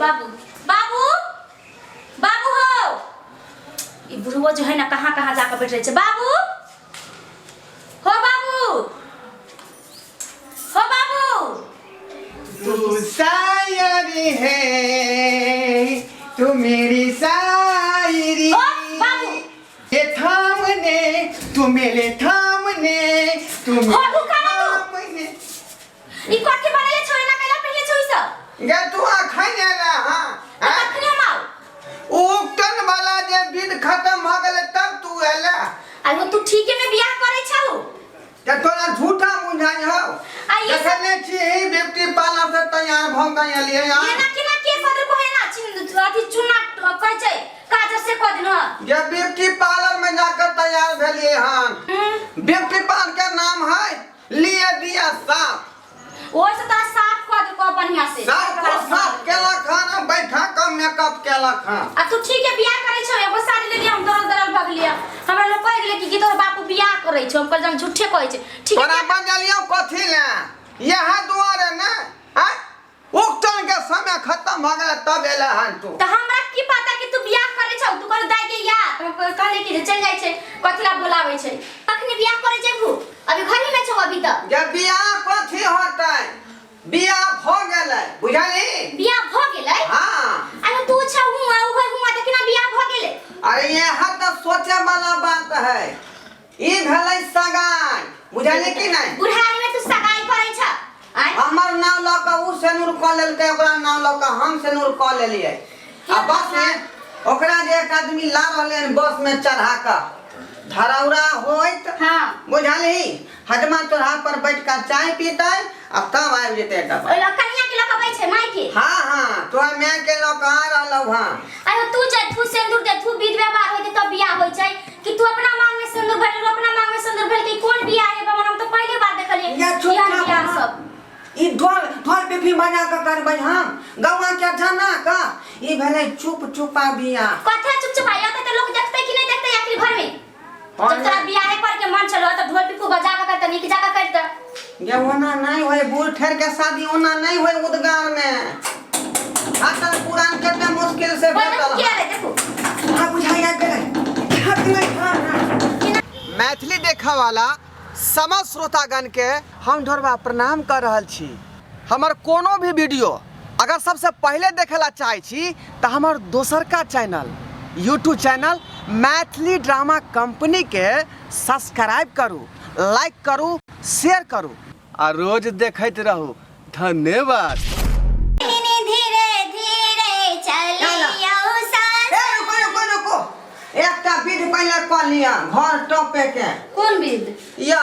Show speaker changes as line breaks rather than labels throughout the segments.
बाबू बाबू बाबू हो ई बुढ़बो जो है ना कहाँ कहाँ जाकर बैठ रहे छे बाबू हो बाबू हो बाबू।
तू शायरी है, तू मेरी शायरी।
ओ बाबू।
ये थामने तू मेरे थामने तू
हो,
मेरे
भूखा ना तू।
थामने।
ई कथी बनले छौ एना कैला पहले छौ ई सब?
गे तू अखन एला हाँ?
त कखनी हम आउ?
उपटन वाला जे विध खत्म भ गेलै तब तू एला।
आ तू ठीके में बियाह करै छौ?
ते तोरा झूठा बुझाइ हौ।
आ ई सब-
देखने छी ब्यूटी पार्लर से तैयार भ के एलियै हँ।
एना केना के कऽ देलको एना चिन अथी चूना कहै छै काजर से कऽ देलहो?
जे ब्यूटी पार्लर में जाकर तैयार भेलियै हन। ब्यूटी पार्लर के नाम है लिए दिया साफ।
ओहि से तोरा साफ कऽ देलको बढ़िया से।
साफ को साफ केलक हन आ बैठा कऽ मेकअप केलक हन।
आ तू ठीक है बियाह करै छौ? एगो साड़ी लेलियै हम, दरल दरल भऽ गेलियै। हमरा लोग कहि गेलै कि तोहर बापू बियाह करै छौ। हम कहलियै हम झूठे कहै छै। ठीक
तोरा
है।
बजलियौ कथी लए? इएह दुआरे ने आँय, उकटन के समय खत्म भऽ गेलै तब एलै हन तू।
तऽ हमरा की पता कि तू बियाह करै छौ? तू कहल दाइ के या तऽ हम कहलियै कि जे चलि जाइ छै, कथी ला बोलाबै छै? कखनी बियाह करै जेबू? अभी घरही में छौ अभी तऽ।
जे बियाह कथी होतै, बियाह भऽ गेलै, बुझलही?
बियाह भऽ गेलै?
हाँ।
अरे तू छौ हुआ ओ हुआ तऽ केना बियाह भऽ गेलै?
अरे यह तऽ सोचे वाला बात है। ई भेलै सगाई, बुझलही कि नहि?
बुढ़ारी में तू सगाई करै छ? आँय?
हमर नाम लऽ कऽ उ सेनुर कऽ लेलकै, ओकरा नाम लऽ कऽ हम सेनुर कऽ लेलियै। आ बस में ओकरा जे एक आदमी ला रहलै हन बस में चढ़ा कऽ धरौरा होइत। बुझलही? हजमा चौराहा पर बैठ कऽ चाय पीतै आ तब आबि जेतै डब्बा।
ओहि लऽ कनिया के लऽ कऽ अबै छै माय के?
हाँ हाँ, तोहर माय के लऽ कऽ आ रहलौ हँ।
अरे तू जे तू सिंदूर दे तू विध व्यवहार होइत तब बियाह होइ छै कि तू अपना मांग में सिंदूर भरल, अपना मांग में सिंदूर भरल के कोन बियाह है बाबा? हम तो पहली बार देखलिए
या चुप
एहन
चाप
बियाह
हाँ।
सब।
ई ढोल ढोल पीपी बजा कऽ करबै हम गौआ के जना कऽ। ई भेलै चुप चुपा बियाह।
कथे चुप चुपा या तऽ लोग देखतै कि नहि देखतै आखिर घर में? जब तोरा बियाहे कर के मन छलो तऽ ढोल पिपू बजा के तऽ नीक जाके कर दे।
ये ओना नहीं होए, बूढ़ ठहर के शादी ओना नहीं होए। उदगार में असल पुरान कते मुश्किल से
ओए देखू
भेटल।
के आले देखू।
हाँ, बुझाइया गेलै। हाँ, गेलै, हाँ, हाँ। मैथिली देखऽ वाला समस्त श्रोतागण के हम ढोरबा प्रणाम कर रहल छी। हमर कोनो भी वीडियो अगर सबसे पहले देखे ला चाहे छी तऽ हमर दोसरका channel YouTube channel Maithili drama company के सब्सक्राइब करू, लाइक करू, शेयर करू आ रोज देखैत रहू। धन्यवाद।
धीरे धीरे चलियौ सास।
ए रुको रुको रुको, एकटा विध पहिले कऽ लिअ घर टपे के।
कोन विध?
या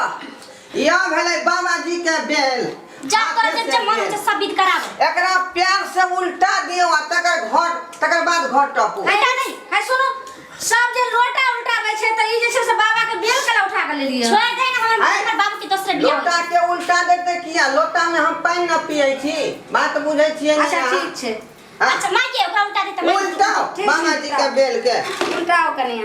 या भेलै बाबाजी के बेल।
जा तोरा जब जब मन होइ छै सब विध कराब।
एकरा प्यार से उल्टा दियौ आ तकर घर तकर बाद घर टपू।
उल्टा नहीं।
है सुनो, सब जे लोटा उल्टाबै छै तऽ ई जे छै से बाबा के बेल केला उठा के लेलियै?
छोड़ दे ना हमर
आँय?
हमर बाबू के दोसरे बियाह
लोटा
होइ छै।
के उल्टा देतै किया? लोटा में हम पानि न पियै छी, बात बुझै छियै ने
अच्छा
अहाँ?
ठीक छै।
हाँ?
अच्छा माय के ओकरा उल्टा देते माय के।
उल्टाओ
ठीक छै,
बाबाजी के
उल्टाओ।
बेल के
उल्टाओ कनिया।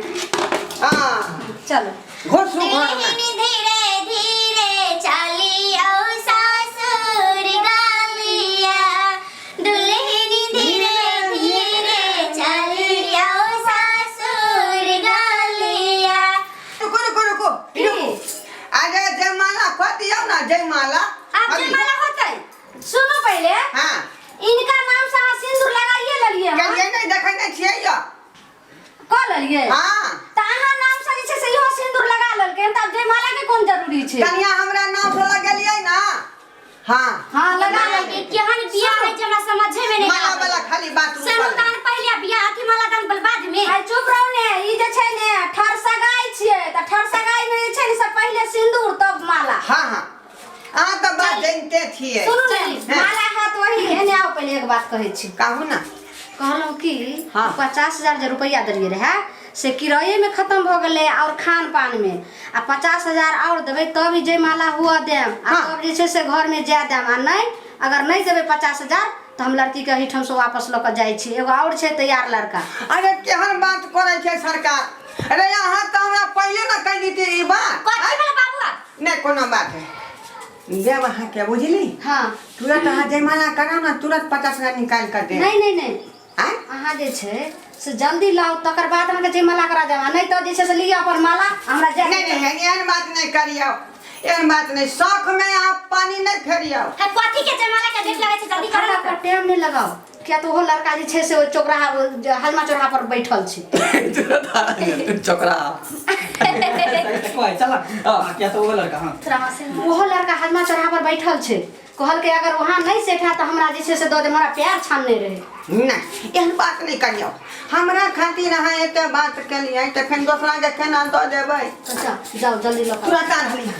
हाँ।
चलो।
घुसू घर में।
धीरे धीरे चलियौ सासुर गालिया दुल्हन, धीरे धीरे चलियौ सासुर गालिया।
रुको रुको रुको रुको, अरे जयमाला कऽ दियौ ना, जयमाला।
आब जयमाला होतै? सुनू पहिले।
हाँ।
इनका नाम से अहाँ सिंदूर लगाइए लेलियै हन?
कहियै नहि, देखै नहि छियै यौ।
कऽ लेलियै?
हाँ।
तऽ अहाँ नाम से जे छै से इहो सिंदूर लगा लेलकै हन, तऽ आब जयमाला के कोन जरूरी छै?
कनिया हमरा नाम से लगेलियै ना? हाँ।
हाँ लगा
माला
लेलियै।
के केहन बियाह होइ छै हमरा समझे में नहीं
माला
आबै।
वाला खाली बात रुकल।
सिंदूरदान पहिले आ बियाह अथी माला दान बाद में।
आइ चुप रहू ने। ई जे छै ने ठरसगाई छियै, तऽ ठरसगाई में जे छै ने से पहिले सिंदूर तब माला।
हाँ हाँ, अहाँ तऽ बात जानिते छियै।
सुनू ने।
हैं।
माला हाथ वही एने आउ, पहिले एक बात कहै छी।
कहू ना।
कहलहुँ कि
हाँ।
50,000 जे रुपैआ देलियै रहए से किराये में खत्म भऽ गेलै और खान पान में, आ 50,000 और देबै तब ई जयमाला हुअ देम आ
हाँ।
तब जे छै से घर में जाय देम। आ नहि, अगर नहि देबै 50,000 तऽ हम लड़की के एहिठाम से वापस लऽ कऽ जाइ छी, एगो और छै तैयार लड़का।
अरे केहन बात करै छै सरकार! अरे अहाँ तऽ हमरा पहिले ने कहि दितियै ई बात।
कथी भेलै बाबू आब?
नहि कोनो बात है।
देब अहाँके बुझली।
हाँ।
तुरंत अहाँ जयमाला कराउ ने, तुरंत 50,000 निकालि कऽ देब।
नहीं नहीं नहीं,
आँय?
अहाँ जे छै से जल्दी लाउ, तकर बाद अहाँके जयमाला करा देब, आ नहीं तो जे छै से लिअ अपन माला, हमरा जाय।
नहीं नहीं, एहन बात नहीं करियौ, एहन बात नहीं, शौक में आप पानी नहीं फेरियौ।
है कथी के जयमाला के डेट लगै छै? जल्दी करू
खड़ा पर टाइम नहीं लगाओ, किया तो ओहो लड़का जे छै से ओहि चौराहा, हजमा चौराहा पर बैठल छै।
चौकरा चल, किया तो वो लड़का, हाँ।
ओहो लड़का हजमा चौराहा पर बैठल छै, कहलकै अगर वहाँ नहीं सेट है तो हमरा जे छै से दऽ दे, हमरा प्यार छानने रहे।
नहीं, एहन बात नहीं करियौ, हमरा खातिर अहाँ एते बात केलियै तऽ फेर दोसरा के केना दऽ देबै?
अच्छा जाओ, जल्दी लऽ कऽ।
तुरंत आ रहली हँ,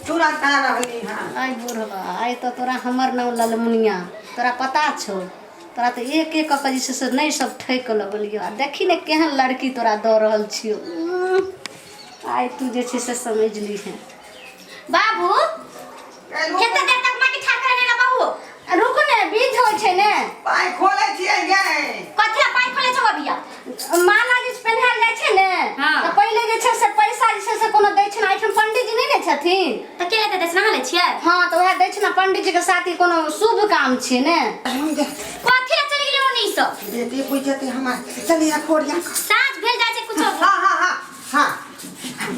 तुरंत आ रहली हँ।
आइ बुढ़बा, आइ तऽ तोरा हमर नाम ललमुनिया तोरा पता छौ? तोरा तऽ एक एक कऽ के जे छै से नहि सब ठकि लगलियौ, आ देखी ने केहन लड़की तोरा दऽ रहल छियौ। आइ तू जे छै से समझ लीहे।
बाबू, कते देर तक माटी ठाढ़ करे ने बाबू?
रुक ने, बीज होइ छै ने।
पाइ खोलै छियै गे।
कथी ला पाइ खोलै छौ अभिया?
माला जे पहिनायल जाइ छै ने।
हाँ।
तऽ पहिले जे छै से पैसा जे छै से कोनो दै छै ने, एहिठाम पंडीजी नहि ने छथिन।
तऽ के लेतै? दक्षिणा लै छियै?
हाँ, तऽ उएह दै छै ने पंडीजी के साथ ही, कोनो शुभ काम छियै ने।
कथी ला चलि गेलै ओनी सब?
बेटी बुझि जेतै हमर, चलिए खोरिया।
साँझ भेल जाइ छै कुछो।
हाँ हाँ हाँ हाँ,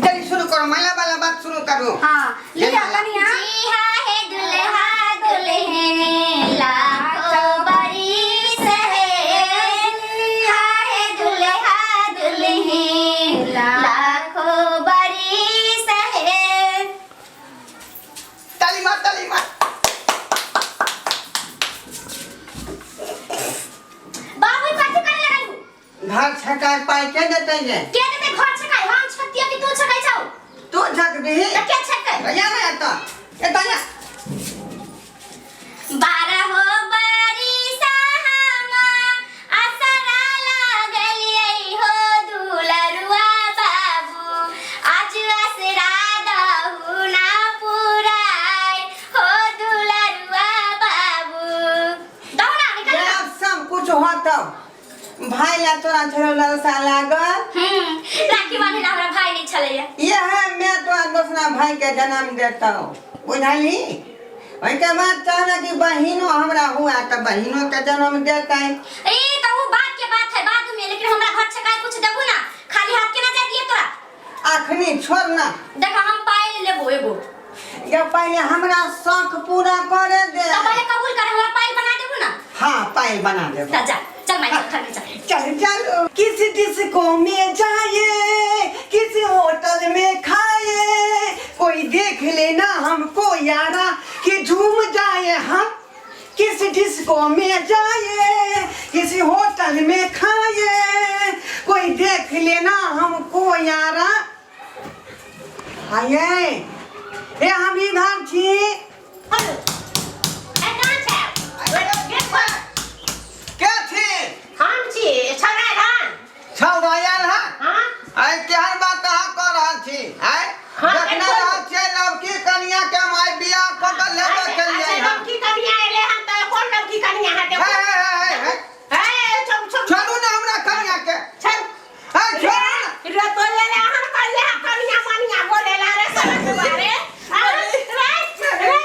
चलिए शुरू करो, माला वाला बात शुरू करो।
हाँ, लिअ कनिया।
जी हाँ, हे दुल्हा दुल्हन लाखों बरिस है, हाँ हे दुल्हा दुल्हन लाखों बरिस है।
ताली मार, ताली मार।
बाबू, कथी करे लगलू?
घर छकाय पाइ के देतै गे?
के देतै घर छकाय? हम छतिया कि तू छकाय छौ?
तू छकबिही।
तऽ के छकतै?
या ना एतऽ, एतऽ या।
12 हो बरिसा हमा असरा लागलियै हो दुलरुआ बाबू, आज असरा दहु ना पुराय हो दुलरुआ बाबू। दहु ना निकल।
जब सब कुछ होतौ, भाई ला तोरा छलो ललसा लागल।
राखी बांधे ला हमरा भाई नहीं छलैया।
यह मैं तोरा दोसरा भाई के जन्म देतौ, बुझली? ओहिके बाद चाहना कि बहिनो हमरा हुआ तऽ बहिनो के जन्म देतै।
ए तो वो बात के बात है बाद में, लेकिन हमरा घर छकाय कुछ देबू ना, खाली हाथ के ना जाय दिए तोरा।
अखनी छोड़ ना।
देखा, हम पायल लेबो एगो।
या पहले हमरा शौक पूरा करे दे।
तो पहले कबूल कर, हमरा पायल बना देबू ना?
हाँ, पायल बना देबो।
त जा, चल माई, चल घर में चल।
चल चल, किसी डिस्को में जाए, किसी होटल में खाए, कोई देख लेना हमको यारा कि झूम जाए हम। किसी डिस्को में जाए, किसी होटल में खाए, कोई देख लेना हमको यारा। आइए ए, हम इधर छी।
ए, कहाँ छै? गेट खोल।
के छी?
हम छी छौड़ा हन।
छौड़ा आयल है?
हाँ।
आइ केहन बात अहाँ कऽ रहल छी आइ?
हाँ,
देखने
बिल्कुल।
रहल छियै लड़की कनिया के हम आइ बियाह कऽ के लेबऽ
अच्छा,
केलियै
अच्छा,
हन।
लड़की कनिया एले हन तऽ कोन लड़की कनिया है? देखो।
हे, हे, हे, हे,
हे, छोड़, छोड़।
छोड़ू ने हमरा कनिया के।
छोड़।
हे, छोड़ू ने।
रे तो ले ले हन कहिया कनिया मनिया बोले ला रे सरसवा रे। हाँ, रे, रे,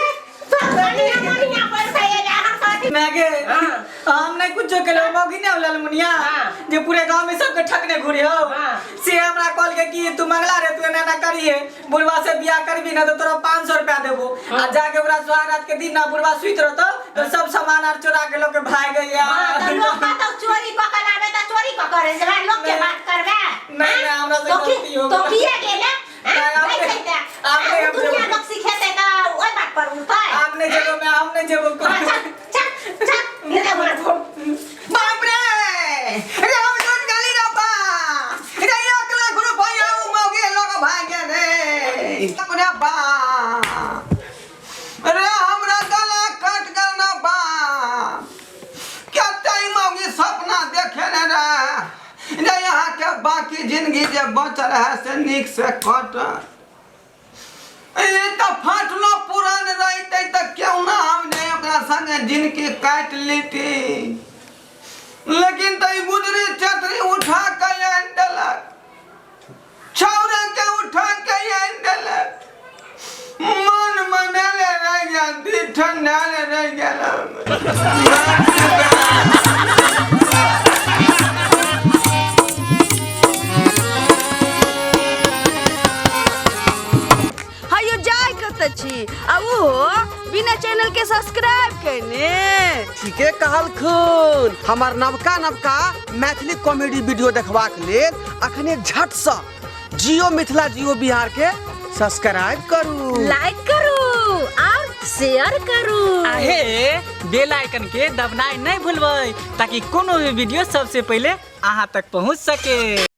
तो कनिया मनिया बोल के एले हन कथी?
मैं के
हाँ।
हम नहीं कुछ केलो, मौगी ने होला मुनिया
हाँ।
जे पूरे गांव में सबके ठकने घूरे हो।
हाँ।
से हमरा कॉल के कि तू मंगला रे, तू एना ना करिए, बुढ़वा से बियाह करबी ना तो तोरा 500 रुपया देबो। आ जाके ओकरा सुहागरात के दिन ना बुढ़वा सुइत रहतो तो सब सामान आर चोरा के लोग के भाग गया।
हाँ, तऽ लोग कतौ चोरी कऽ के लाबे तऽ चोरी कऽ करे जेबै, लोग के बात करबै?
नहीं, नहीं, हमरा से
तो की
गलती हो
तो
गेल।
किए गेले?
नहीं,
हाँ?
आपने-
नहीं छै
आपने
तऽ
हम
दुनिया
जेबै।
लोग सिखेतै तऽ ओहि बात पर उठतै।
आप नहीं जेबो, मैं हम नहीं जेबो।
हाँ, चल चल चल, निकल मार।
बाप रे रे, हम लूट गली रे बा रे, 1 लाख रुपया उ मौगी लोग भागे रे। बाप रे बाप रे, हमरा गला कट गेल ना बाप। कते मौगी सपना देखे ने रे रे, यहाँ के बाकी जिंदगी जे बचल है से नीक से कट। ई तऽ फाटलो पुरान रहितै तऽ क्यों ना हम जे ओकरा संगे जिनगी काटि लेती, लेकिन तऽ ई गुदरी चतरी उठा के आनि देलक, छौड़ा के उठा के आनि देलक। मन मनेले रहि गेल।
हयो जाय कत छी आ उहो बिना चैनल के सब्सक्राइब केने।
ठीके कहलखुन। हमर नवका नवका मैथिली कॉमेडी वीडियो देखबाक लेल अखने झटसँ जियो मिथिला जियो बिहार के सब्सक्राइब करू,
लाइक करू और शेयर करू।
आहे बेल आइकन के दबनाइ नहीं भूलबै ताकि कोनो भी वीडियो सबसे पहले अहाँ तक पहुँच सके।